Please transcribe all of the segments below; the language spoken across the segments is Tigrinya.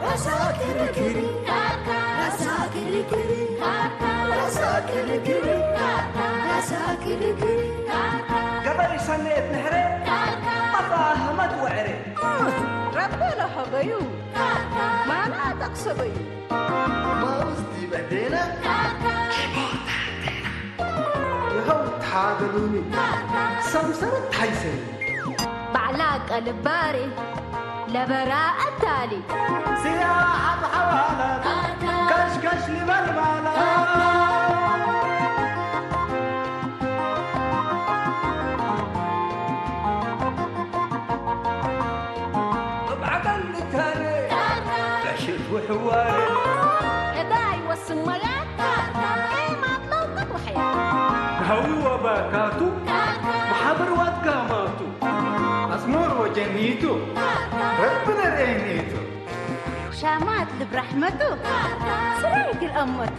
ራሳ ክርክር፣ ራሳ ክርክር፣ ራሳ ክርክር፣ ራሳ ክርክር። ገበሪ ሰነየት ንሕረ፣ መጣ ህመት ወዕረ። ረበ ለሀበዩ፣ ማና ጠቅሰበዩ። ማውዝ ዲበ ዴና፣ ይኸው ተሓገሉኒ፣ ሰምሰረት ሓይሰይ። ባዕላ ቀልባሪ ለበራ ኣታሊ። ስያ ኣብ ሓዋላ፣ ከሽከሽ ንበልባላ። መብዓቐን ንታነ፣ ዕሽት ውሕዋረ። እዳ ይወስን መያ፣ ኤማት ለውቀት ወሕያ። ሃዊ ወባካቱ፣ መሓብር ዋትካማቱ። ኣስመር ወጀኒቱ፣ ረብነ ሬኒቱ። ሻማት ልብራሕመቱ፣ ስራይ ግልአመቱ።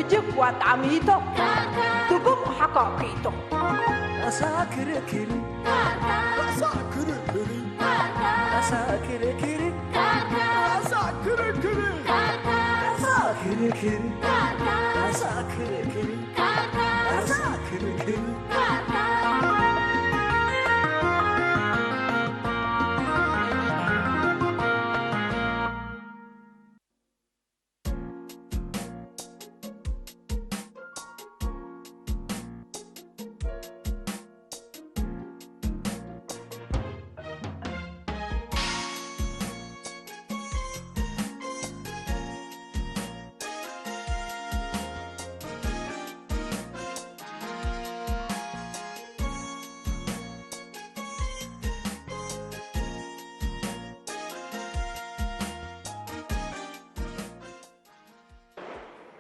እጅብ ዋጣሚቶ፣ ትጉም ሓካኪቶ። ኣሳ ክርክሪ፣ ኣሳ ክርክሪ፣ ኣሳ ክርክሪ፣ ኣሳ ክርክሪ፣ ኣሳ ክርክሪ፣ ኣሳ ክርክሪ።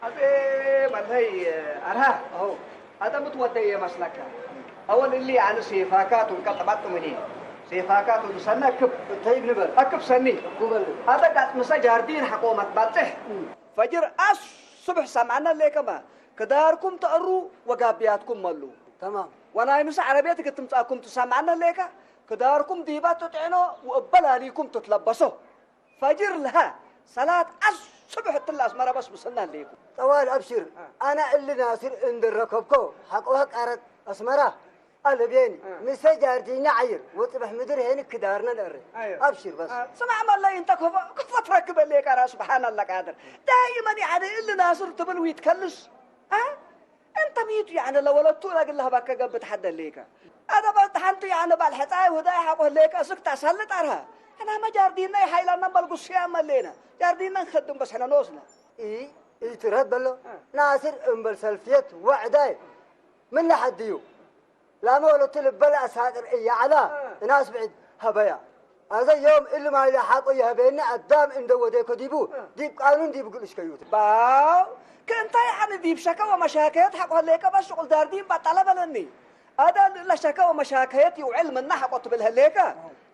ኣቤ መለይ ኣርሃ፣ ኣው፣ ኣጠምት ወደይ የመስለካ። ኣወል እሊ ኣነ ሴፋካ ቱን ቀጠባጥ ምኒ። ሴፋካ ቱን ሰነ ክብ። እንታይ ንበር? ኣክብ ሰኒ። ኩበል። ኣጠቃጥ ምሰ ጃርዲን ሓቆ መትባጽሕ። ፈጅር ኣስብሕ ሰምዓና ሌከማ። ክዳርኩም ተእሩ ወጋብያትኩም መሉ። ተማም። ወናይ ምሰ ዓረቤት ክትምጻኩም ትሰምዓና ሌካ። ክዳርኩም ዲባ ትጥዕኖ ወእበላሊኩም ትትለበሶ። ፈጅር ለሃ ሰላት ኣስብሕ እትላ ኣስመራ በስ ምስልና ኣለይኩም። ጠዋል ኣብሽር፣ አ። ኣና እሊ ናስር እንደረከብኮ ሓቆ ቃረት ኣስመራ ኣለቤኒ። አ። ምሰ ጃርዲኛ ዓይር ወጽበሕ ምድር ሄኒ ክዳርነ ነረ። ኣዮ። ኣብሽር በስ። አ፣ ስማዕ መለይ እንተ ክፎ፣ ክፎ ትረክበለይ ቃራ ስብሓን ኣላ ቃድር። ዳይመን ያዕደ እሊ ናስር ትብል ዊት ከልስ። አ? እንተ ሚቱ ያዕነ ለወለቱ ለግላህ ባከ ገብት ሓደለይከ። ኣደ በልት ሓንቲ ያዕነ ባል ሕጻይ ውዳይ ሓቆ ለይከ እስክ ታሳልጥ ኣርሃ። ሕና መጃርዲና ይሓይላና በልጉስያ መሌና። ጃርዲና ንኸድም በስ ሕነ ንወስና። ኢ፣ ኢትረድ በሎ። እ። ናስር እምበል ሰልፍየት ወዕዳይ። ምን ለሓድዩ? ላመ ወለቱ ልበል ኣሳጥር እያ ዓላ። እ። እናስ ብዕድ ሀበያ። ኣዘ ዮም እሊ ማይለ ሓቆ የህበኒ ኣዳም እንደ ወደ ከዲቡ እ። ዲብ ቃኑን ዲብ ግልሽ ከዩት። ባው፣ ከእንታይ ኣነ ዲብ ሸከ ወመሻከየት ሓቆ ለይከ በስ ሽቁል ዳርዲን ባጣለ በለኒ። ኣዳን ለሸከ ወመሻከየት ይውዕል ምና ሓቆ ትብል ህሌከ።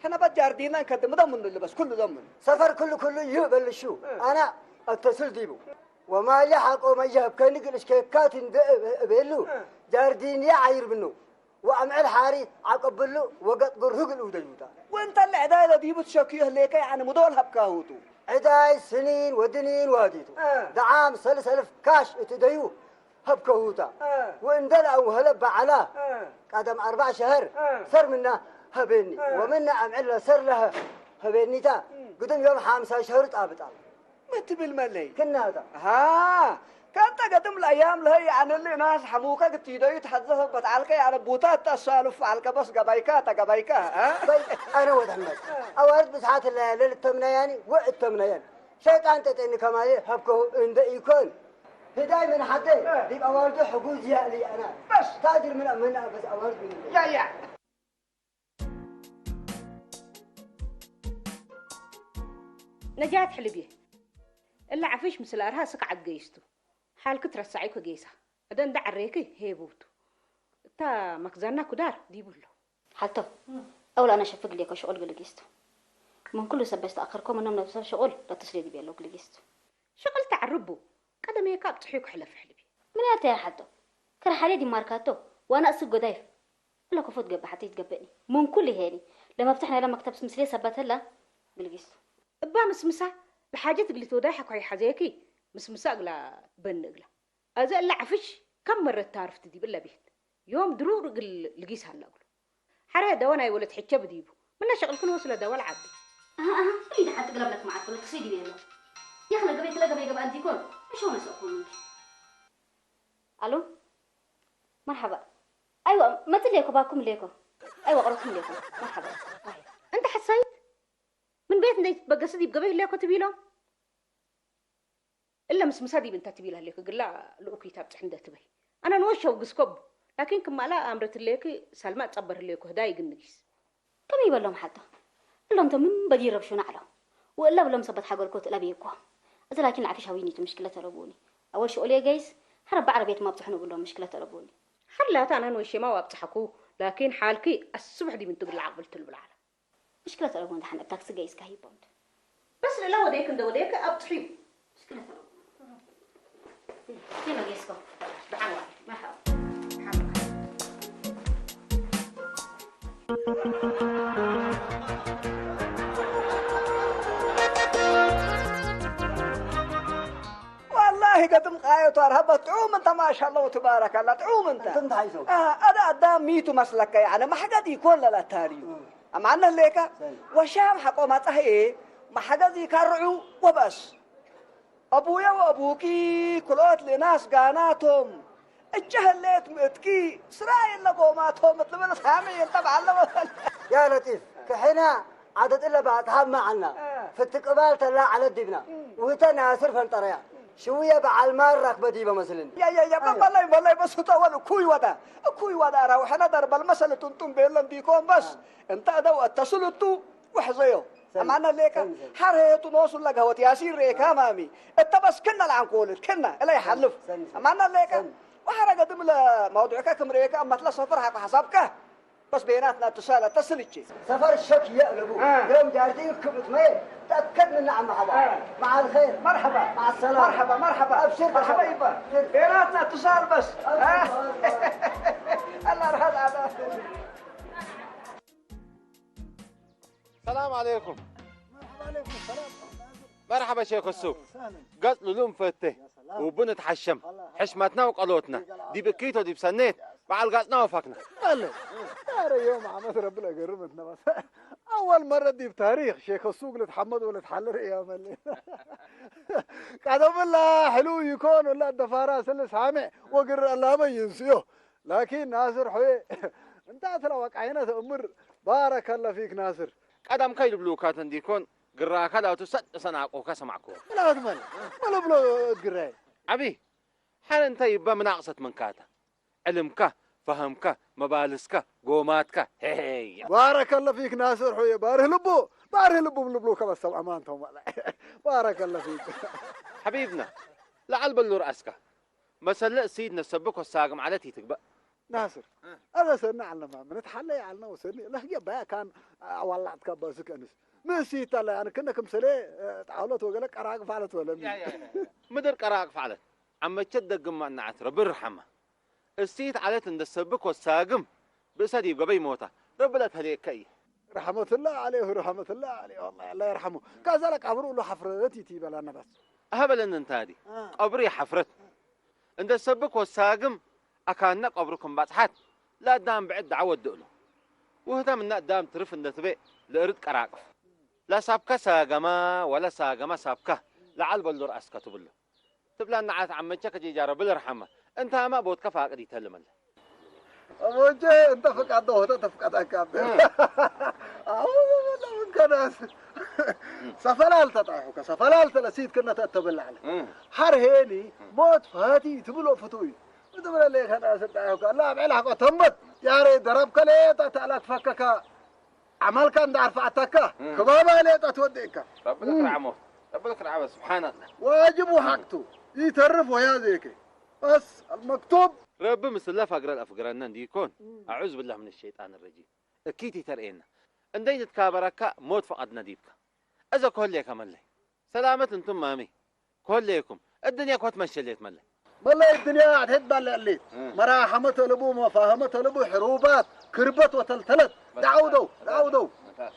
ሕነ በት ጃርዲና እንከድም ደሙን ልበስ ኩሉ ደሙን። ሰፈር ኩሉ ኩሉ ይህ በልሹ። እ። ኣና ኣተስል ዲቡ። ወማየ ሓቆ መየህብ ከንግል እሽከካት እንደ እቤሉ። እ። ጃርዲንያ ዓይር ብኑ። ወኣምዕል ሓሪ ዓቀብሉ ወገጥ ግርሁ ግል ውደዩታ። ወእንተ ልዕዳይ ለዲቡ ትሸክዮ ህሌከ ያዕኒ ምዶል ሀብካሁቱ። ዕዳይ ስኒን ወድኒን ዋዲቱ። እ። ደዓም ሰልስ ኣልፍ ካሽ እትደዩ ሀብከሁታ። እ። ወእንደ ለኣውሀለ በዓላ እ። ቀደም ኣርባዕ ሸህር እ። ሰር ምና ሀቤኒ። እ። ወምና ኣምዕል ለሰር ለሀ ሀቤኒታ እ። ግድም ዮም ሓምሳ ሸህር ጣብጣል። መትብል መለይ። ክናታ። ሃ፣ ከንተ ገድም ለአያም ለሀ ያዕንል እናስ ሐሙከ ግትይደዩ ተሐዘፈበት ዓልከ ያዕነ ቡታ ተሳሉፍ ዓልከ በስ ገባይካ ተገባይካ፣ አ? በይ፣ ኣነ ወድ ሕመድ። ኣዋርድ ብዝሓት ለያ ለልተምናያኒ ወእተምናያን። ሸይጣን ጠጠኒ ከማየ ሀብከሁ እንደ ኢኮን። ህዳይ ምን ሓደ እ። ዲብ ኣዋርዱ ሕጉዝ ያእሊ ኣና። በስ። ታጅር ምን፣ ምን በስ ኣዋርድ ምን። ያ፣ ያ። ነጃት ሕልብየ፣ እለ ዓፍሽ ምስለ ኣርሃ ስክ ዓድ ገይስቱ፣ ሓልክ ትረሳዒ ከጌሳ፣ እደ እንዳ ዓሬክ ሄቡቱ፣ እታ መክዘና ኩዳር ዲቡ ኣሎ። ሓልቶ፣ እም። ኣውላ ነሸፍግ ሌኮ ሽቁል ግልጊስቱ። ምን ኩሉ ሰብ በስተኣኸርኮ ምኖም ነብሰብ ሽቑል ለትስሌ ድቤ ኣለዉ ክልጊስት። ሽቕል ተዕርቡ፣ ቀደመየካ ኣብጽሑ ክሕለፍ ሕልቢ። ምን ያተ ያሓልቶ? ክርሓሌ ዲማርካቶ፣ ዋና እሱ ጎዳይፍ። እለ ኮፎት ገባ ሓተይ ትገበእኒ። ምን ኩሉ ይሄኒ። ለመብትሕ ናይላ መክተብ ምስሌ ሰበተላ፣ ግልጊስቱ። እባ ምስምሳ፣ ለሓጀት እግሊ ተወዳይ ሓኳይ ሓዘየኪ፣ ምስምሳ እግላ በኒ እግላ። ኣዘ እለ ዓፍሽ፣ ከም መረት ታርፍቲ ዲብ እለ ቤት። ዮም ድሩር እግል ልጊስ ሃላ እግሉ። ሓረ ደወ ናይ ወለት ሕቸ ብዲቡ። ምነ ሸቕልክን ወስለ ደወል ዓቢ። ኣሃ፣ ኣሃ፣ ፍሊ ደሓን ትግለብለክ መዓት ብለክ ስይድ ይቤሎ። የኽለ ገበይ ክለ ገበይ ገባ እንዲኮን፣ እሾ ነሰእኮ ምንኪ። ኣሉ፣ መርሓባ። ኣይዋ፣ መጽእ ሌኮ፣ ባኩም ሌኮ። ኣይዋ፣ ቅረብኩም ሌኮ። መርሓባ። ኣይ። እንተ ሓሳይት፣ ምን ቤት እንደይትበገስ ዲብ ገበይ ሌኮ ትቢሎም? እለ ምስ ምሳ ዲብ እንተ ትቢል ህሌክ ግላ ልኡኩይ ታብጽሕ እንደ ትበይ። ኣነ ንወሸው ግስኮብ፣ ላኪን ክማላ ኣምረት ህሌክ ሳልማ ጸበር ህሌኩ ህዳይ ግን ንጊስ። ከመይ ይበሎም ሓቶ? እሎም ተምን በዲ ረብሹና ዓሎ። ወእላ ብሎም ሰበት ሓገርኮ ትእለብ የኮ። እዚ ላኪን ንዓፊሽ ሃዊኒቱ ምሽክለ ተረቡኒ። ኣወል ሽኦል የገይስ፣ ሓረባ ዓረቤት ማብጽሑ ንብሎም ምሽክለ ተረቡኒ። ሓላታ ኣነ ንወሸማ ዋብጽሓኩ፣ ላኪን ሓልኪ ኣስብሕ ዲብ እንቱ ግላ ዓቕብል ትልብል ዓላ። ምሽክለ ተረቡን ደሓን ኣብ ታክሲ ገይስካ ሂቦም። በስ ልላ ወደይክ እንደ ወደይክ ኣብጽሑ። ምሽክለ ተረቡን። የሎ ገይስኮ። ደሓን ዋል። መርሓባ። ደሓን ዋል። ወላሂ ገጥም ቃየቱ ኣርሃባ ጥዑም እንተ ማሻ ኣላሁ ትባረከላ ጥዑም እንተ። እንትን ተሓይዞ። አ፣ ኣደ ኣዳም ሚቱ መስለካ ያዕነ ማሕገድ ይኮን ለላ ታሪዩ። እም። ኣማነ ሌካ ሰል። ወሻም ሓቆ ማጻህኤ ማሕገዝ ይካርዑ ወበስ። ኣቡየ ወኣቡኪ ክልኦት ልእናስ ጋናቶም እጨ ህሌት ምእትኪ ስራ የለ ጎማቶም እትብል ሳሚ የልጠብ ኣለወ። ያ ለጢፍ፣ ክሕና ዓደት እለ ባዕትሃብ መዓልና። እ። ፍቲ ቅባል ተላ ዓለት ዲብና። እም። ውህተ ናስር ፈንጠረያ። ሽውየ በዓል ማር ራክበ ዲበ መስልን። ያ፣ ያ፣ ያ፣ በላይ፣ በላይ፣ በሱ ተወል እኩይ ወዳ። እኩይ ወዳ ራውሐነ ደርበል መሰል ጥንጡም ቤለን ዲኮን በስ። እ። እንተ እደው እተስልቱ ውሕዘዮ። ሰል-፣ ኣማና ሌካ ሰል-፣ ሰል-፣ ሓር ሄቱ ኖሱ ለጋወት ያሲን ሬካ ማሚ። እተ በስ ክና ለዓንኮ ወልድ ክና እለ ይሓልፍ። ሰል-፣ ሰል-፣ ኣማና ሌካ ሰል-፣ ወሓረ ገድም ለመውዱዕካ ክም ሬካ ኣመትለ ሰፈር ሓቆ ሓሳብካ። በስ ቤናትና ትሳለ ተስልቼ። ሰፈር ሸክ የእለቡ። አ። ዮም ጃርቲ ክብት መየ ተከድ ምና ዓማ ሓዳ። አ። መዓል ኸይር። መርሐባ። መዓ ሰላም። መርሐባ፣ መርሐባ። ኣብሽር መርሐባ ተሰላ። ይባ። ሽር። ቤናትና ትሳል በስ። ኣብሽር አ። ተሰላ። ኣላ ርሃድ ዓዳ። ሰላም ዓለይኩም። መርሐባ ዓለይኩም ሰላም። መርሐባ ሼክ እሱ። ሰላም። ገጽ ሉሉ እንፈቴ። ሰላም። ውቡ ንትሓሸም። ኣላ። ሕሽመትና ወቀሎትና። ዲብ እኪቶ ዲብ ሰኔት። በዓል ጋጽና ወፋክና። ኣለ። ኣረ ዮም ዓመት ረቢ ለገርም እንትነበሰ። ኣወል መረ ዲብ ታሪኽ ሼክ እሱ ግለት ሓመድ ወለት ሓለ ርእያ መለ። ቀደምላ ሕሉ ይኮን ወላ ደፋራ ስለ ሳሜ ወግር ኣላመ ይንስዮ። ላኪን ናስር ሖየ፣ እንታ ትለዋቅ ዓይነት እምር፣ ባረከለ ፊክ ናስር። ቀደም ከይልብሉካ ተንዲኮን፣ ግራካ ላቱ ሰጥ ሰናቆካ ሰማዕኩ። ላቱ መን? መለብሎ እግራይ። ዓቢ፣ ሓረ እንታይ ይባ ምናቅሰት መንካታ? ዕልምካ፣ ፈህምካ፣ መባልስካ፣ ጎማትካ፣ ሄሄያ። ባረከለ ፊክ ናስር ሖየ፣ ባርህ ልቡ፣ ባርህ ልቡ ልብሎ ከበሰብ ኣማንቶም ወላ። ባረከለ ፊክ። ሓቢብና፣ ለዓል በሉ ርኣስካ። መሰለ እሲት ነሰብክ ወሳግም ዓለት ይትግበእ። ናስር፣ እ። ኣበ ሰኒ ዓልነማ፣ ምን ትሓለይ ዓልነ ወሰኒ፣ ለህየ ባያ ካን ኣዋላዕትካ ባስክ ኣንስ። ምእሲት ኣለ፣ ኣነ ክነ ክምሰለ፣ እ፣ ጣውለት ወገለ ቀራቅ ፋለት ወለኒ። ያ፣ ያ፣ ያ፣ ያ። ምድር ቀራቅ ፋለት። ዓመቸት ደግማ እናዓት ረቢ ርሓማ። እሲት ዓለት እንደሰብክ ወሳግም፣ ብእሰ ዲብ ገበይ ሞታ። ረቢ ለተህልየካ እየ። ረሕመቱላህ ዓለይሁ፣ ረሕመቱላህ ዓለይሁ፣ ኣላህ፣ ኣላህ የርሐሙ። ካዛ ለቀብሩ እሉ ሐፍረት ይትይበላ ነበስ። ኣሀበለን እንታዲ፣ አ። ቀብሩ የሐፍረት። እንደ ሰብክ ወሳግም ኣካነ ቀብሩ ክም ባጽሓት ለአዳም ብዕድ ደዓወ ወድእሉ። ውህተ ምነ አዳም ትርፍ እንደ ትቤ ለእርድ ቀራቅፍ። ለሳብከ ሳገማ ወለ ሳገማ ሳብከ ለዓል በሉ ረአስከ ትብሉ። ትብላ ነዓት ዓመቸ ከጄጃረ ብል ርሐመ። እንታማ ቦትከ ፋቅድ ይተልመለ። ኣቦቼ እንተ ፍቃድ ዶ ሆተ ተፍቀዳካ። እ። ኣዎ፣ በላ ምን ከዳስ። ሰፈላል ተጣይሑከ፣ ሰፈላል ተለሲት ክነ ተተበላዕለ። እ። ሐር ሄኒ ሞት ፋቲ ትብሎ ፍቱይ። ብትብለለ ከዳስ ጣይሑከ። ኣላ ኣብ ዕላቆ ተንበት ያሬ ደረብከ ሌጣ ተዕላክ ፈከካ። ዓማልካ እንዳ ኣርፋዕታካ፣ እ። ክባባ ሌጣ ትወድእካ። ረቢ ለክርዓሞ፣ ረቢ ለክርዓሞ፣ ስብሓንላ። ዋጅብ ወሓቅቱ፣ ይተርፍ ወያ ዘይከ። በስ፣ ኣልመክቱብ። ረቢ ምስለ ፈግረ ለአፍግረነ እንዲኮን፣ እ። ኣዑዝ ብላህ ምን ሸይጣን ረጂም። እኪት ይተርእየና። እንደይ ንትካበረካ፣ ሞት ፈቐድነ ዲብካ። እዘ ኮሌ ከመለይ። ሰላመት እንቱም ማሚ። ኮሌኩም። እድንያ ኮት መሸሌት መለይ። መለይ እድንያ ኣድሄድ ባለ ዕሌት። እ። መራሓመ ተልቡ፣ መፋህመ ተልቡ፣ ሕሩባት፣ ክርበት ወተልተለት። በስ፣ ዳዓውደው፣ በስ፣ ዳዓውደው። በስ።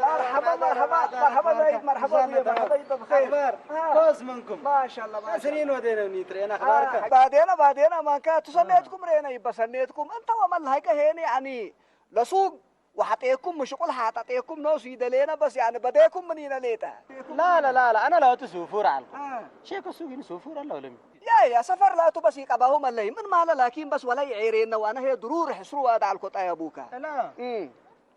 مرحبا، مرحبا، مرحبا، مرحبا، مرحبا زايد، مرحبا زايد، مرحبا زايد، بخير. أخبار؟ آه. كويس منكم؟ ما شاء الله، ما شاء الله. سنين ودينا نيترين، أخبارك؟ آه، بعدين، بعدين، ما كان تسنيتكم رينا، يبقى سنيتكم. أنت ومن هيك هيني، يعني، لسوق وحطيكم مشغول، حاطيكم نوس يدلينا، بس، يعني، بديكم من هنا ليتا. لا، لا، لا، لا، أنا لا تسوفور عنكم. آه. شيك السوق ينسوفور الله لم. يا، يا، سفر لا تبسي قباهم الله. من مال، لكن بس ولا يعيرين، وأنا هي ضرور حسروا هذا على الكوتا يا بوكا. لا. مم.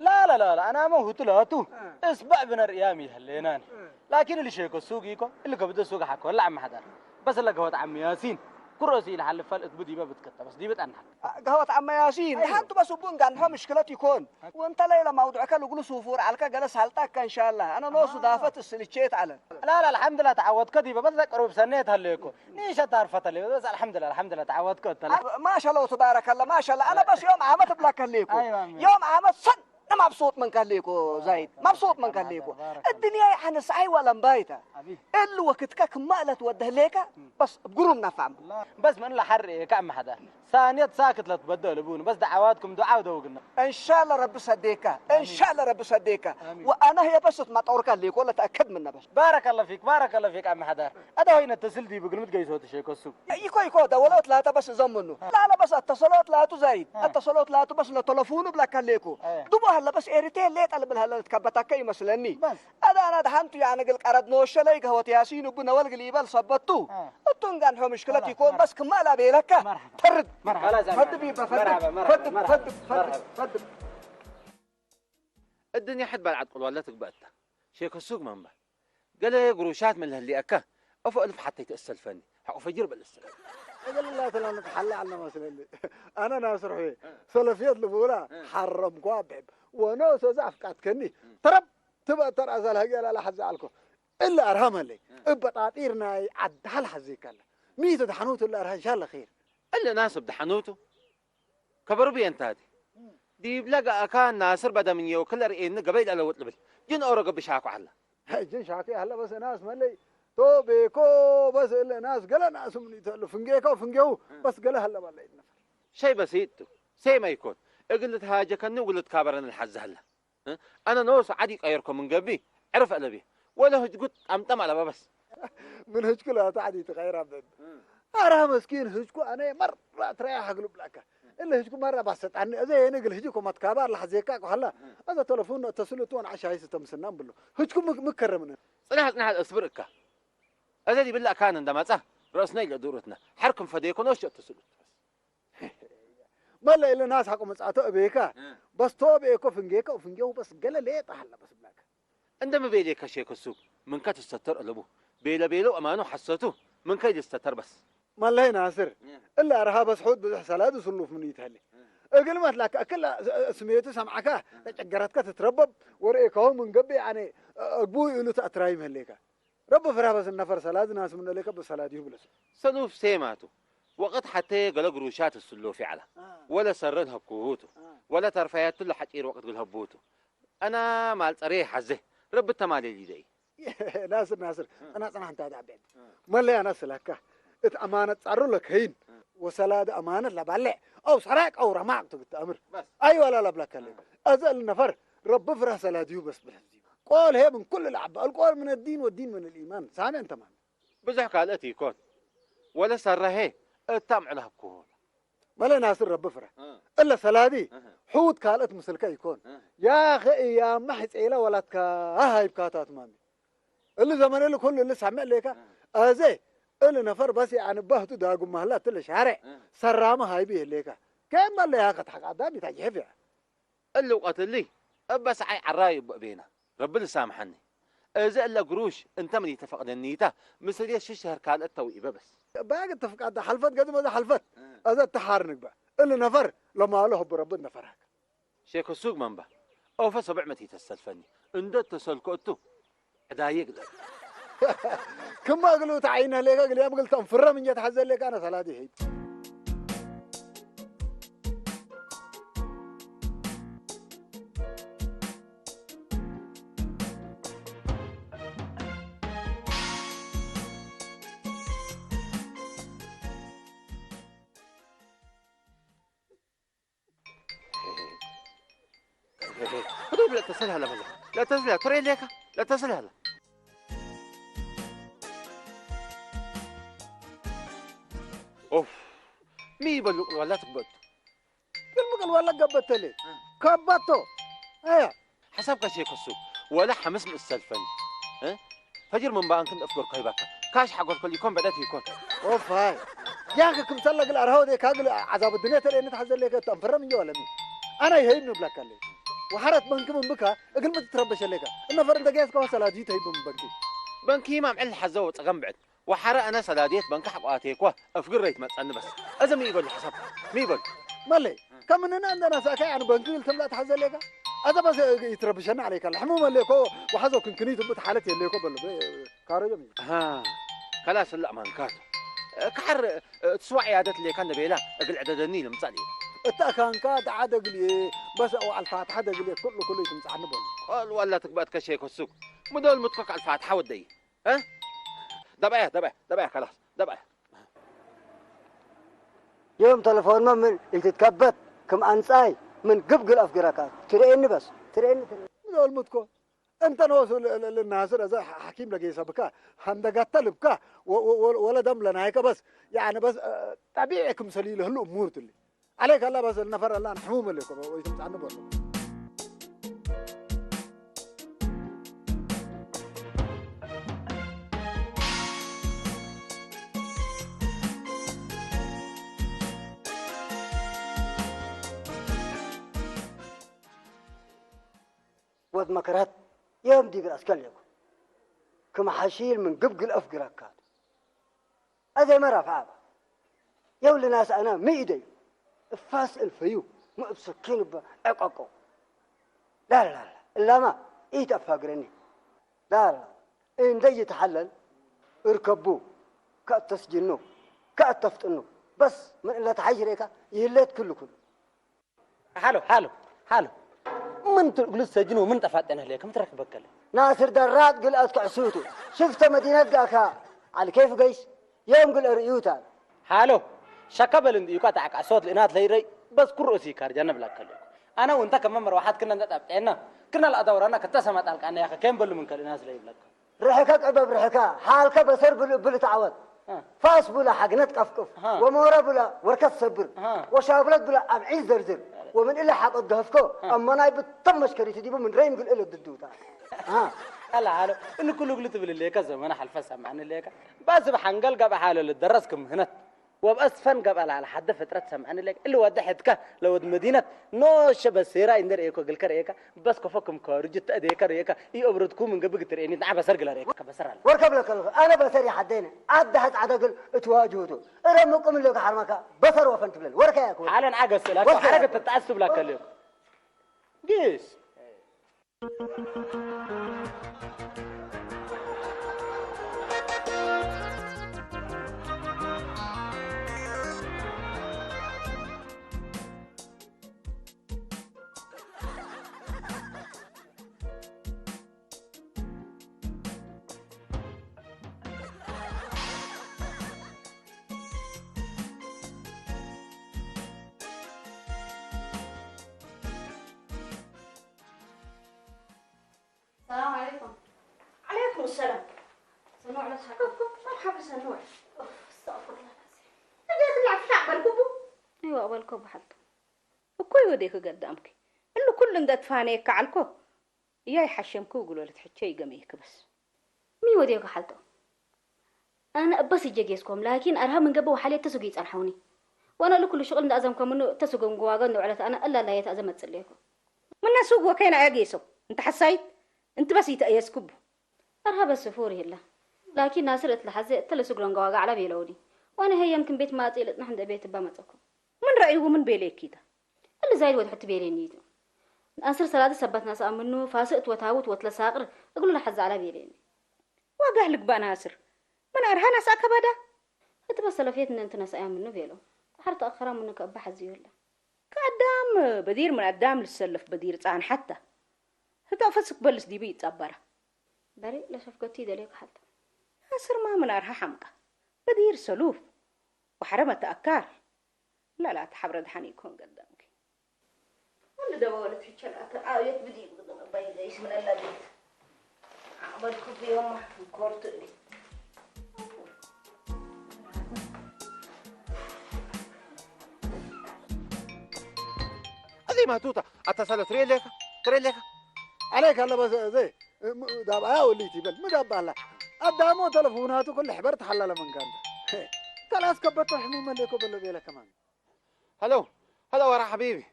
لا، لا، لا، لا، أنا ما هو تلاتو. آه. اسبع بنر أيامي هلينان. آه. لكن اللي شيكو السوق يكو، اللي قبض السوق حكو، ولا عم حدا. بس اللي قهوة عم ياسين. كروسي لحل فلت بدي ما بتكتب، بس دي بتأنحك. قهوة عم ياسين. أيوة. حتى بس بون قال، ها مشكلة يكون. وانت ليلة موضوعك لقلو سوفور على كجلس هالتك إن شاء الله. أنا نو آه. صدافة السلتشيت على. لا، لا، الحمد لله تعودك دي، بس قروب سنيت هليكو. نيشة تعرفت لي، بس الحمد لله، الحمد لله تعودك أنت. آه، ما شاء الله تبارك الله، ما شاء الله. أنا بس يوم عمت بلاك هليكو. أيوة، أمين. يوم عمت صد مبسوط من كليكو زايد، مبسوط من كليكو. بارك الله. الدنيا يعني سعي ولا مبايتة. أبي. اللي وقتك كمالة وده ليك، بس بقرون نفهم. لا. بس من لا حر كأم حدا. ثانية ساكت لا تبدل أبونا، بس دعواتكم دعاء ودوقنا. إن شاء الله رب صديقة، إن شاء الله رب صديقة. آمين. وأنا هي بس ما تورك ليك ولا تأكد منه بس. بارك الله فيك، بارك الله فيك عم حدا. هذا هو ينتصل دي بقول متقيس هو تشيك السوق. يكو يكو دولات لا تبس زمنه. لا لا بس اتصالات لا تزايد. آه. اتصالات لا تبس لتلفونه بلا كليكو. آه. دبو هلا بس إيريتيل ليت على بالهلا تكبتك يمسلني. بس. هذا أنا دحنت يعني قل قرض نوش لي قهوة ياسين وبنا والقل يبال صبتو. آه. التون كان هو مشكلة خلاص، يكون مرحبا. بس كمال أبي لك. مرحبا. ترد. مرحبا. خلاص يا فدب مرحبا. يا فدب. مرحبا، مرحبا، فدب، مرحبا. فدب، فدب، فدب. الدنيا حد بالعد قل ولا تقبلت. شيك السوق منبه. قال لي قروشات من اللي أكا. أفو ألف حتى يتأسل فني. حقو فجر بالأسل. قال الله تعالى نتحلى على ما سلم لي. أنا ناصر حوي. سلفيات لبولا. حرم كوابب. ونو سوزاف كات كني. ترب. تبقى ترى أزال هجي لا حز علكو. إلا أرهم لي. إبطاطيرنا عد هل حزيك الله. ميت دحنوت إلا أرها إن شاء الله خير. إلا ناس بدحنوتو. كبر بي أنت هذه. دي بلغ أكان ناصر بدا من يو كل رئين قبيل على وطلبل. جن أورق بشاكو حلا. جن شاكي هلا بس ناس ملي. تو بيكو بس إلا ناس قال ناس من يتلو فنجيكو فنجيو. بس قال هلا بالله نفر. شيء بسيط تو. سي ما يكون. قلت هاجة كني وقلت كابرن الحز هلا. ها؟ أنا نوس عادي قايركم من قبي. عرف ألبي. ولا هجقت أمطم على بابس. من هجكو لا تعدي تغير أبد. أرى مسكين هجكو أنا مرة تريح أقلب لك. إلا هجكو مرة بس عني. إذا يعني قل هجكو ما تكابر لحظة كاكو هلا. إذا تلفون اتصلت وأنا عشاي ستمسنان بلو. هجكو مك-، مكرمنا. صراحة نحن أصبرك. أزدي بالله كان عندما تصح رأسنا إلى دورتنا. حركم فديكون وش اتصلت. ملا إلا ناس حقو مصعتو أبيكا. بس تو أبيكو فنجيكا وفنجيو بس قال ليه تحلى بس بلاك. عندما بيلي كشيك السوق. من كات الستر ألبو. بيلا بيلو أمانو حسوتو. من كيد الستر بس. ملا ناصر. إلا أرها بس حود بزح سلاد وصلوف من يتهلي. أقل ما تلاك أكل سميتو سمعكا. تجرتك تتربب. ورئيكو من قبي يعني. أقبوي إلو تأتراي مهليكا. رب فرابس النفر سلاد ناس من لك بسلاد يبلس. سلوف سيماتو. وقت حتى قال قروشات السلوف على. ولا سرن هبكوهوتو. ولا ترفيات له حتير وقت قال هبوتو. أنا مال تري حزه. رب التمالي لي دي. ناصر، ناصر. أنا، أنا أنت هذا عبيد. ما اللي أنا سلكه. إت أمانة تعرو لك هين. وسلاد أمانة لا بالله. أو سراك أو رماق تقول أمر. بس. أيوة لا لا بلاك اللي. أزل النفر. رب فرا سلاد يوبس بلس. قول هي من كل العب. القول من الدين والدين من الإيمان. سامع أنت مان. بزح قال أتي كون. ولا سر هي. التام على هبكون. ملا ناصر رب فرا. إلا سلادي. حوت قال أت مسلك يكون. يا أخي يا محس إلى ولدك. ها هاي بكاتات مامي. اللي زمان اللي كل اللي سامع لك. أزي. اللي نفر بس يعني بهتو داقو مهلا تل شارع. سرامة هاي بيه لك. كم اللي هاك تحق عدامي تجحف يا. اللي وقت اللي. أبس عي عراي بينا. رب اللي سامحني. إذا إلا قروش أنت من يتفق للنيته. مثل يا شش شهر كان التوئي بس. باقي اتفق عدا حلفت قد ما حلفت. إذا التحار نقبع. اللي نفر لما له برب النفر هاك. شيخ السوق منبه. أو فسبع متي تستلفني. إن ده تسلكوتو. عدايق ده. ክማ እግሉ ተዓይነ ለካ እግል ያም እግል ተንፍረም እንጀ ተሐዘ ለካ ኣነ ሰላዲ ሄድ። لا تسلها لا تسلها ترى ليك لا تسلها لا. اوف. مي بلوك ولا تقبل. ቅድሚ ቅል ወለጋ በተለ ካባቶ ኣያ ሓሳብ ካሽ የከሱ ወላ ሓምስ ምስ ሰልፈን እ? ፈጅር ምን ባንክን እፍገር ኮይባካ ካሽ ሓጎር ከል ይኮን በደት ይኮን ኦፋይ ያክ ክምሰለ ግል ኣርሃው ደ ካግል ዓዛብ ድነ ተለ እነ ተሐዘለ ከ ተንፈረም እንጂ ወለሚ ኣና ይሄን ንብላካ ለ ወሐረት በንክ ምን ብካ እግል ምት ትረበሸ ለካ እነ ፈረን ደገስ ከወሰላ ጂ ተይብ ምን በንክ በንክ ማም ዕል ሐዘው ጸገም ብዕድ ወሓረ ኣነ ሰዳዴት በንክ ሓቋቴ እኮ እፍግር ረይት መጸኒ በስ። እዚ ሚ ይበሉ ሕሳብ ሚ ይበሉ? መለይ ከምንና እንደ ናሳካ ያን በንክ ይል ትብላ ተሐዘሌካ ኣዛ በስ ይትረብሸና عليك ሕሙ መለይ እኮ ወሓዞ ክንክኒ ትብት ሓለት የለይ እኮ በሉ ካረጆም እዩ። ها ከላስ ላ ማንካት ክሓር ትስዋዕ ያደት ሌካ ንቤላ እግል ዕደደኒ ልምጻል እዩ። እታ ካንካ ደዓ ደግልየ በስ ኣው ኣልፋትሓ ደግልየ ኩሉ ኩሉ ይትምጻኒ በሉ። ቆል ዋላ ትግባት ከሸይ ከሱክ ምዶል ምትኮክ ኣልፋትሓ ወደይ ها دبعيها دبعيها دبعيها خلاص دبعيها. يوم تلفون ما من يتتكبت كم أنساي من قبقل أفقرك تريني بس تريني تريني. ምን ኦልሙትኮ እንተ ንወሱ ልናስር እዛ ሓኪም ለጌሰ ብካ ሃንደጋተ ልብካ ወለ ደም ለናይከ በስ ያኒ በስ ጠቢዕ ክምሰል ይልህሉ እሙር ትሊ عليك الله بس النفر الله نحموم اللي كبا ويتم تعنا بوسو ወድ መከራት የም ዲግር ኣስከል የኩ ክም ሓሺል ምን ግብግል ኣፍግረካት ኣዘ መራ ፈኣባ የውልናስ ኣና ምኢደዩ እፋስ እልፈዩ ምእብ ሰኪን እበ ዕቀቆ ላላላ እላማ ኢት ኣፋግረኒ ላላ እንደ ይትሓለል እርከቡ ከእተስጅኑ ከእተፍጥኑ በስ ምን እለ ተሓይሽ ርኤካ ይህለት ክሉ ክሉ ሃሎ ሃሎ ሃሎ ምን ትእግሉ ሰጅኑ ምን ጠፋጠነ ህለ ከም ትረክበከለ ናስር ደራጥ ግልአት ክዕሱቱ ሽፍተ መዲነት ጋካ على كيف قيس يوم قل اريوتا ሃሎ ሸካ በል እንዲ እኳ ተዓቃ ሶት ልእናት ለይረይ በስ ኩርኡሲ ካርጃ ነብላከለ ኣነ ወንታ ከመ መርዋሓት ክነ እንደ ጣብጤና ክነ ለኣዳውራና ከተሰማ ጣልቃና ያኸ ከም በሉ ምን ከልእናት ለይብለካ ርሕከ ቅበብ ርሕካ ሓልከ በሰር ብልእ ብልእ ተዓወት ፋስ ብላ ሓግነት ቀፍቅፍ ወሞረ ብላ ወርከት ሰብር ወሻብለት ብላ ኣብ ዒዝ ዘርዝር ወምን እለ ሓቆት ገህፍኮ ኣመናይ ብቶም መሽከሪት ዲቡ ምን ረይም ግልእለ ድድውታ ኣላ ሓሎ እንኩሉ እግሉ ትብል እሌከ ዘመነ ሓልፈ ሰምዐኒ እሌከ ባዚ ብሓንገል ገብ ሓሎ ልደረስ ክምህነት ወብአስፈን ገብ ኣልዓል ሓደ ፍጥረት ሰምዐኒ ለክ እሊ ወደ ሕድካ ለወድ መዲነት ኖሸ በሴራ እንደ ርእየኮ ግልከ ርእየካ በስ ኮፎ ክም ከርጅ ተእዴከ ርእየካ ይእብርትኩ ምን ገብግ ትርእኒ ንዓ በሰር ግለ ርእየካ በሰር ኣለ ወርከብ ለከልኹ ኣነ በሰር ይሓደይነ ኣደ ሕፃደ ግል እትዋጅሁቱ እረ ምቁም ለክ ሓርማካ በሰር ወፈን ትብለል ወርከ ያኩ ሓለን ዓገስ እላኮ ሓረገ ተጣዕስ ትብላ ከልዮክ ጊስ السلام عليكم. عليكم السلام. سنوع لا تحكم. مرحبا سنوع. أوف، استغفر الله العظيم. أنا قلت لك شعب الكبو. أيوة، أول كبو حلته. እኮይ ወዴክ ገዳምኪ እሉ ኩሉ እንደ ትፋነየካ ዓልኮ እያይ ሓሸምኪ ውግሎ ልትሕቸ ይገመይክ በስ ሚ ወዴክ ሓልጦ ኣነ እበስ እጀ ጌስኮም ላኪን ኣርሃ ምን ገበ ወሓልየ ተስጉ ይጸንሐውኒ ወነ እሉ ኩሉ ሽቕል እንደ ኣዘምከምኑ ተስጎም ገዋገ እንደ ውዕለት ኣነ እላላየ ተኣዘ መጽለየኩ ምነ ሱግ ወከይና እያ ጌሶ እንተ ሓሳይት እንት በስ ይተእየስኩቡ ኣርሃ በስ ፉር ይህላ ላኪን ናስር እትለሓዘ እተለስግሎን ገዋገ ዓላ ቤለውኒ ወነ ሀየም ክም ቤት ማጽ ልጽናሕ እንደ ቤት እባ መጸኩም ምን ረእይዎ ምን ቤሌኪ እታ እሊ ዛይድ ወድሕቲ ቤሌኒ እዩ ንኣስር ሰላዲ ሰበት ናስኣ ምኑ ፋስእ እትወታውት ወትለሳቅር እግሉ ለሐዚ ኣላ ቤሌኒ ዋጋህ ልግባእ ናስር። ምን ኣርሃ ናስኣ ከባዳ? እቲ በሰለፍየት እነ እንት ነስኣያ ምኑ ቤሎ። ተሓር ተኣኸራ ምኑ ከእባ ሓዝዮ ኣላ። ከኣዳም በዲር ምን ኣዳም ልሰለፍ በዲር ጻን ሓታ። ህታ ፈስክ በልስ ዲቢ ይጻበራ። በሬ ለሸፍገቱ ይደልዮ ከሓልታ። ናስር ማ ምን ኣርሃ ሓምቃ። በዲር ሰሉፍ። ወሓረ መተኣካር። ላላ ተሓብረ ድሓን ይኮን ገዳምኪ። ወንድ ደባወለት ሕቸል ኣተ ኣቤት ብድዩ ብቅድም ኣባይ ዘይስምነላ ቤት ዓቕበል ክብዮም ኮርቱ እሊ። እዚ ማቱታ ኣታ ሰለ ትሪኦ ኣለካ ትሪኦ ኣለካ ኣለካ ኣለባ ዘይ ዳብኣያ ወልይቲ በል ምዳባ ኣላ ኣዳሞ ተለፉናቱ ኩሉ ሕበር ተሓላለ መንካንዳ ከላስ ከበቶ ሕሙ መሌኮ በሎ ቤለ ከማን هلو هلو ورا حبيبي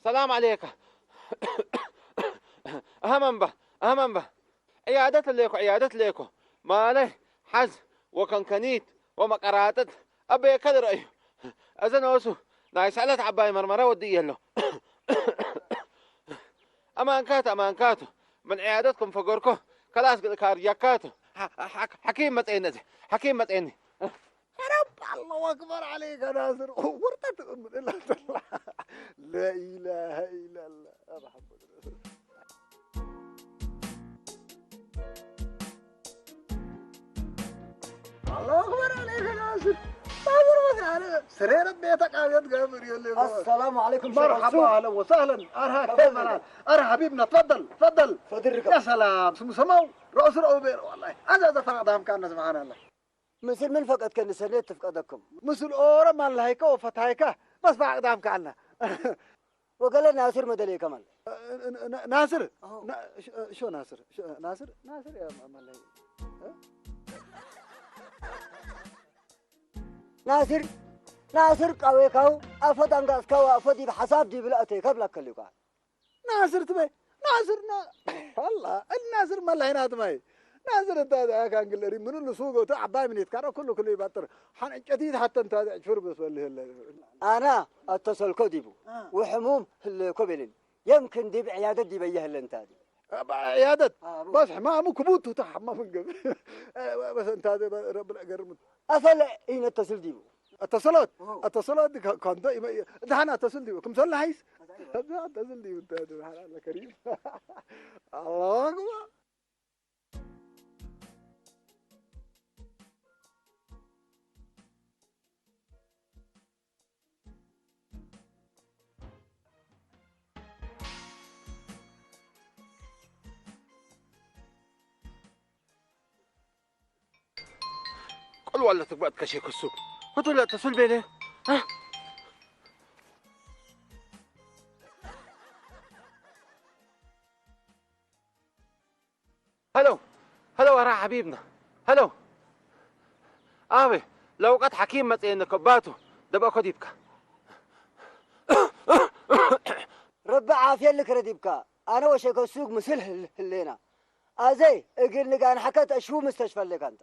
سلام عليك اهمن با اهمن با عيادة ليكو عيادة ليكو مالي حز وكنكنيت ومقراطت أبي كدر أيو أزن أوسو نايس على تعباي مرمرة ودي يلو أمان كاتو أمان كاتو من عيادتكم فقركو كلاس كارجاكاتو حكيم متعينتي حكيم متعيني ረብ ኣላሁ ኣክበር ዓለይከ ናስር ወርታ ትቕምጥ እላ ዘላ ላኢላሃ ኢላላ መሓመድ ረሱል ኣላሁ ኣክበር ዓለይከ ናስር ናስር ወሲዓለ ስሬ ረቢ የተቃብየት ገብር የለ السلام عليكم مرحبا اهلا وسهلا ارها كيف ارها حبيبنا تفضل تفضل فضلك يا سلام سمو سمو رؤوس رؤوس والله هذا هذا فقد هم كان سبحان الله ምስል ምን ፈቀድከኒ ሰኔት ትፍቀደኩም። ምስል ኦረ ማላይከ ወፈታይከ መስፋ ኣቅዳም ከኣልና። ወገለ ናስር መደሌ ከማል። ናስር ሾ ናስር ናስር ናስር ማላይ ናስር ናስር ቃዌካው ኣፈ ዳንጋስካው ኣፈ ዲብ ሓሳብ ዲብል ኣተይከ ብላከልዩካ። ናስር ትበይ ናስር ና ኣላ እል ናስር መላሂና ትማይ ናስር እንታ ካንግለሪ ምንሉ ሱጎ ተ ዓባይ ምኒት ካረ ኩሉ ኩሉ ይባጥር ሓን ዕንጨቲ ሓተ እንታ ዕጭፍር በስ በልህ የለ ኣና ኣተሰልኮ ዲቡ ውሕሙም ህለኮ ቤልን የምክን ዲብ ዕያደት ዲበየ ህለ እንታ ዲ ዕያደት በስ ሕማሙ ክቡቱ ተሓማም እንገብ በስ እንታ ረብል ገርምት ኣፈለ ኢነተስል ዲቡ التصلات التصلات دي كان دائما دحنا اتصل دي كم صلى حيس اتصل دي انت الله كريم الله اكبر قل والله تقبض كشي كسو هدول لا تصل بيني ها هلو هلو ورا حبيبنا هلو أبي لو قد حكيم متين كباتو دبا كديبك رب عافية لك رديبك أنا وشك السوق مسل هلينا ኣዘይ እግል ንጋን ሓከት እሽቡ ምስተሽፈለካ እንተ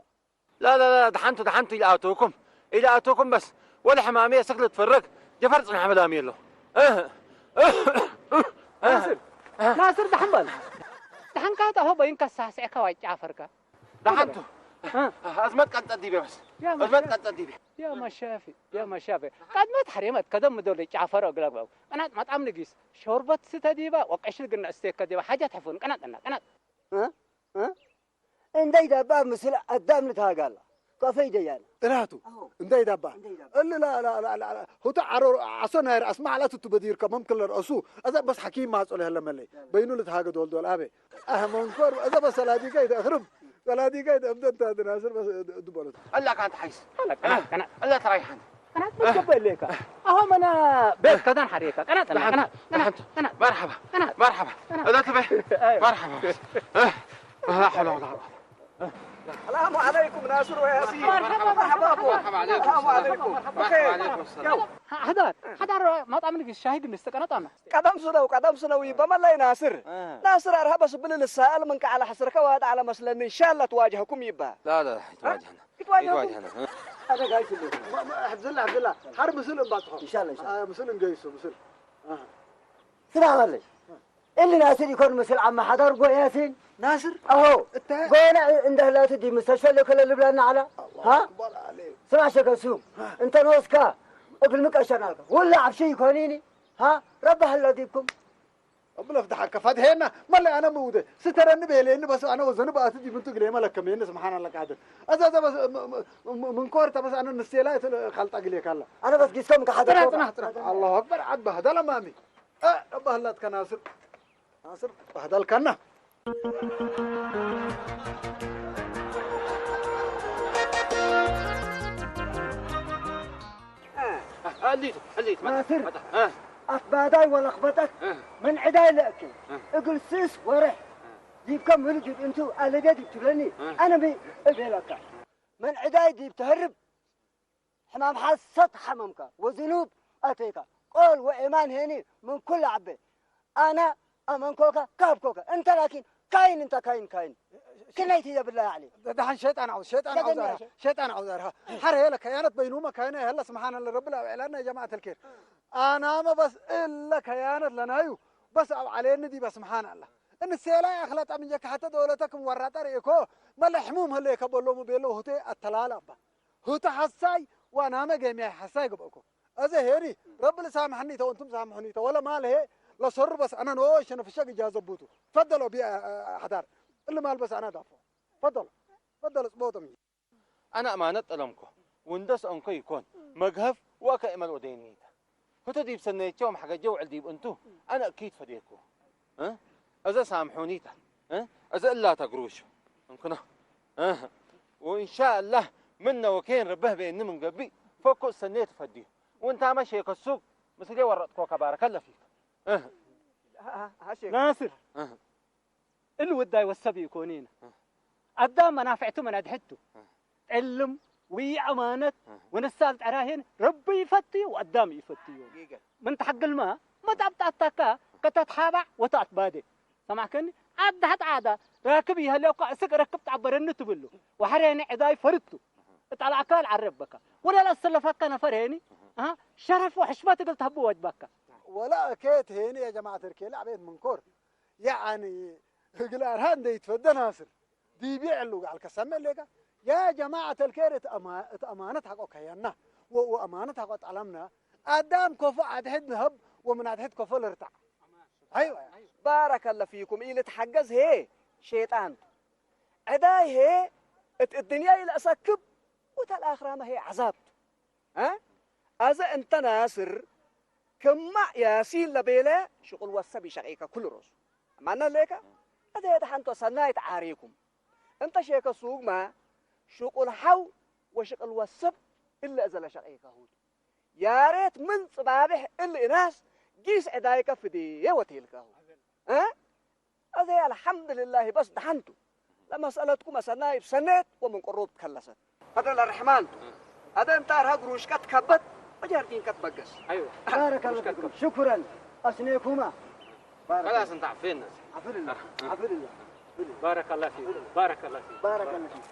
لا لا لا دحنتو دحنتو إلى أتوكم إلى أتوكم بس ولا حمامية سكلت فرق جفرت نحمل أميلو ናስር ናስር ዳሕምበል ዳሕንካ ጠሆ በይንካ ሳስዕካ ዋጫ ፈርካ دحنتو أزمت قد أديبي بس أزمت قد أديبي يا مشافي يا مشافي قد ما تحرمت كذا مدول جعفر أقلق بو أنا ما تعمل قيس شربت ستديبا وقشل قلنا استيك كديبا حاجة تحفون قناة قناة قناة እንደይ ዳባ ምስል ኣዳም ንታጋላ ከፈይ ደያና ጥራቱ እንደይ ዳባ እልላ ሁታ ዓሮ ዓሶ ናይ ርኣስ ማዕላት እቱ በዲርካ መምክል ርኣሱ እዛ በስ ሓኪም ማጾ ለህለ መለይ በይኑ ልትሃገ ዶልዶል ኣበ ኣህ መንኮር እዛ በስ ሰላዲካ ይተእኽርም ሰላዲካ ይተእምደ እንታ ድናስር በስ ድበሉት ኣላ ካንት ሓይስ ኣላ ተራይሓን قناة مش قبل ليك أهو منا بيت كذا حريقة قناة قناة قناة قناة قناة مرحبا قناة مرحبا قناة لا تبي أيوة. مرحبا بس لا حول ولا قوة السلام عليكم ناصر وياسين مرحبا مرحبا مرحبا عليكم السلام عليكم مرحبا عليكم السلام حضر حضر ما تعمل في الشاهي قلنا استقناة أنا ቀደም ስነው ቀደም ስነው ይበመላይ ናስር ናስር ኣርሃ በስብል ልሳል ምን ከዓለ ሕስርከ ዋድ ዓለ መስለኒ እንሻላ ትዋጅሀኩም ይበሃል لا لا يتواجهنا يتواجهنا أنا قاعد في البيت. ما- ما- احفظ الله احفظ الله حرب مسلم بعد إن شاء الله إن شاء الله آه، مسلم قيسو مسلم آه. ስራሕ ኣለይ እሊ ናስር ይኮን ምስል ኣመሓዳር ጎ ያሲን? ናስር? ኣሆ። እታ? ጎና እንደ ህላቱ ዲ ምስተሽፈለ ከለ ልብላና ዓላ? ኣላሁ ሃ? ኣክበር ዓለ። ስማዕ ሸከሱ። ሃ። እንተ ንወስካ እግል ምቀሸናልካ። ወላ ዓፍሽ ይኮኒኒ? ሃ? ረባ ህላ ዲብኩም? እብለፍ ደሓከ ፋትሔና። መለ ኣነ ምውደ። ስተረኒ በሌኒ በስ ኣነ ወዘኑ በኣት ዲ ምንቱ ግሌ መለከመኒ ስብሓን ኣላ ቃድር። ኣዛ፣ ኣዛ በስ፣ ም-፣ ም-፣ ም-፣ ምንኮር ተበስ ኣነ ንስቴላ የት-፣ ካልጣ ግሌ ካላ። ኣነ በስ ጊስኮም ከሓደ ጥራሕ፣ ኮባ። ጥራሕ፣ ጥራሕ። ኣላሁ ኣክበር ዓድ ባህዳ ለማሚ። እ፣ ረባ ህላትካ ናስር። ናስር፣ ባህዳልካና። ኣሊቱ፣ ኣሊቱ፣ መጣ፣ ናስር፣ መጣ። እ። ኣፍ ባዳይ ወለኽበጠት እ። ምን ዕዳይ ለእክል እ። እግል ስስ ወርሕ እ። ዲብከም ምሉ ጅብ እንቱ ኣለደ ዲብ ትብለኒ እ። ኣነ ሚ እቤለካ። ምን ዕዳይ ዲብ ተህርብ ሕማም ሓሰት ሓመምካ ወዝኑብ ኣተይካ። ቆል ወኤማን ሄኒ ምን ኩሉ ዓቤ። ኣነ ኣመንኮካ ካብኮካ። እንተ ላኪን ካይን እንተ ካይን ካይን። ክነይቲ የብላ ያዕሊ። ደሓን ሸይጣን ዓውዝ፣ ሸይጣን ዓውዝ ኣርሃ፣ ሸይጣን ዓውዝ ኣርሃ። ሓረ የለ ከያነት በይኑመ ካይነ የለ ስብሓን ኣለ ረብል ኣብ ዕላና የጀማዓት ኣልኬር። ኣናመ በስ እለ ከያነት ለናዩ በስ ኣብ ዓሌኒ ዲበ ስብሓን ኣላ። እንሴላ ኣኽለጣ ምንጀካ ሓተ ደወለተክም ወራጠ ርእኮ መለ ሕሙም ህለየ ከበሎሙ ቤሎ ሁቴ ኣተላላ እባ። ሁተ ሐሳይ ዋናመ ገሚያ ሐሳይ ገብአኮ። እዘ ሄሪ ረቢ ልሳምሐኒ ተወንቱም ሳምሑኒ ተወለ ማለሄ ለሰሩ በስ አነ ኖ ሸነፍሸግ እጃዘ ቡቱ። ፈደሎ ቢ አሕዳር እሊ ማል በስ አነ ዳፎ። ፈደሎ። ፈደሎ ጽቦቶም። አነ አማነት ጠለምኮ። ውንደስ ኦንኮ ይኮን መግሀፍ ወአከ እመል ወደይኒታ። ህቶ ዲብ ሰነየቸው ማሕገጀ ውዕል ዲብ እንቱ አነ እኪት ፈዴኩ። እ? እዘ ሳምሑኒታ። እ? እዘ እላታ ግሩሽ። እንኩና። እ? ወኢንሻአላህ ምነ ወኬን ረበህ ቤኒ ምን ገቢእ ፈኩ ሰኔት ፈድዩ። ወንታመ ሼከ ሱቅ ምስሌ ወረጥኮ ከባረከ ለፊክ። እ? ናስር። እ? እል ውዳይ ወሰብ ይኮኒን። እ። አዳም መናፍዕቱ መናድሕቱ። እ። ዕልም ውይ አማነት እ። ወነሳል ጠራሄን ረቢ ይፈትዩ ወአዳም ይፈትዩ። ጊገ። ምን ተሐግልማ መጣብጣታካ ከተትሓባዕ ወተአትባደ። ሰማዕከኒ? አዳሕት ዓዳ ራክብ ይህለኳ እስቅ ረክብ ጣበረኒ ትብሉ። ወሐሬኒ ዕዳይ ፈርቱ። እጣልአካ አልዓረበካ። ወላ ለአሰለፋካ ነፈር ሄኒ። እ። አሃ፣ ሸረፍ ወሕሽመት እግል ተህቡ ወጅባካ። ወላ እኬት ሄኒ ያ ጀማዓት እርኬ ለዕቤት ምንኮር። ያዓኒ እግል አርሃ እንደ ይትፈደ ናስር። ዲቢ ዕሉ ጋል ከሰመ ሌጋ። ያ ጀማዓት አልኬር እት አማ-፣ እት አማነት ሐቆ ከያና። ወ-፣ ወአማነት ሐቆ ጠለምና። አዳም ኮፎ አድሕድ ንሀብ ወምን አድሕድ ኮፎ ልርታዕ። አይዋ። ባረከለ ፊኩም። ኢልትሐገዝ ሄ ሼጣን ቱ። ዕዳይ ሄ እት እድንያ ኢለአሰክብ ወተልአኽራመ ሄ ዐዛብ ቱ። እ? አዘ እንተ ናስር ክማዕ ያሲን ለቤለ ሽቁል ወሰብ ይሸቂከ ኩሉ ሮሱ። አማና ሌከ? አዘ ደሓንቶ ሰናይት ዓሪኩም። እንተ ሼከ ሱግማ ሽቁል ሐው ወሽቅል ወሰብ እለ እዘ ለሸቂከ ሁቱ። ያሬት ምን ጽባብሕ እል እናስ ጊስ ዕዳይከ ፍድየ ወቴልከሁ። እ? አዘ አልሐምድልላህ በስ ደሓንቱ። ለመሰለትኩም አሰናይት ሰኔት ወምን ቅሩብ ከለሰት። አደ ለርሕማን ቱ። አደ እንታር ሀግሩ ሽቀት ከበት ወጀርዲን ከት በገስ። አይዋ። ባረከላሁ ፊኩም። ሽኩረን። አስኔኩማ። ባረከላሁ። خلاص انت عفينا. عفلله. عفلله. عفلله. بارك الله فيك. بارك الله فيك. بارك الله فيك.